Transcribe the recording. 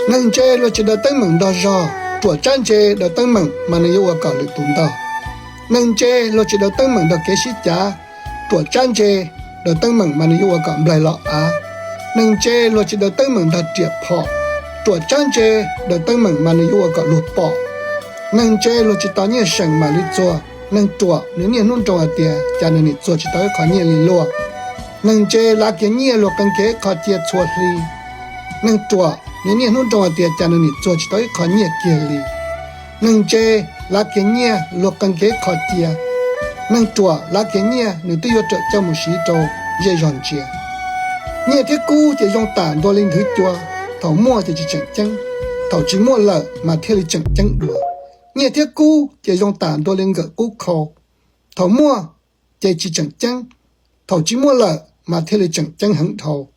Neeg ntse luag tsis daws teeb meem nrog zog, ruam tsab ntse daws teeb meem mas nws yuav ua kom lwm tus ntog. Neeg ntse luag tsis daws teeb meem nrog kev sib cav, ruam tsab ntse daws teeb meem mas nws yuav ua kom nplaig los av. Neeg ntse luag tsis daws teeb meem nrog riam phom, ruam tsab ntse daws teeb meem mas nws yuav ua kom luag pom. Neeg ntse luag tsis tos nyiaj seem mam li txuag, neeg ruam nws niaj hnub nroo hais tias cas nws nim txuag tsis tau ib qho nyiaj li luag. Neeg ntse lav kiag nyiaj luag qee kiag ib qho cia txhua hli. Neeg ruam nws niaj hnub nroo hais tias cas nws nim txuag tsis tau ib qho nyiaj kiag li. Neeg ntse lav kiag nyiaj luag qee kiag ib qho cia. Neeg ruam lav kiag nyiaj nws twb yuav rawm coj mus siv rau zej zog ntsia. Nyiaj thiab kub ces zoo tam ntua li nthwv cua, thaum muaj ces tsis tseem ceeb, thaum tsis muaj lawm mas thiaj li tseem ceeb dua. Nyiaj thiab kub ces zoo tam ntua li nkawm kub khau, thaum muaj ces tsis tseem ceeb, thaum tsis muaj lawm mas thiaj li tseem ceeb heev dhau.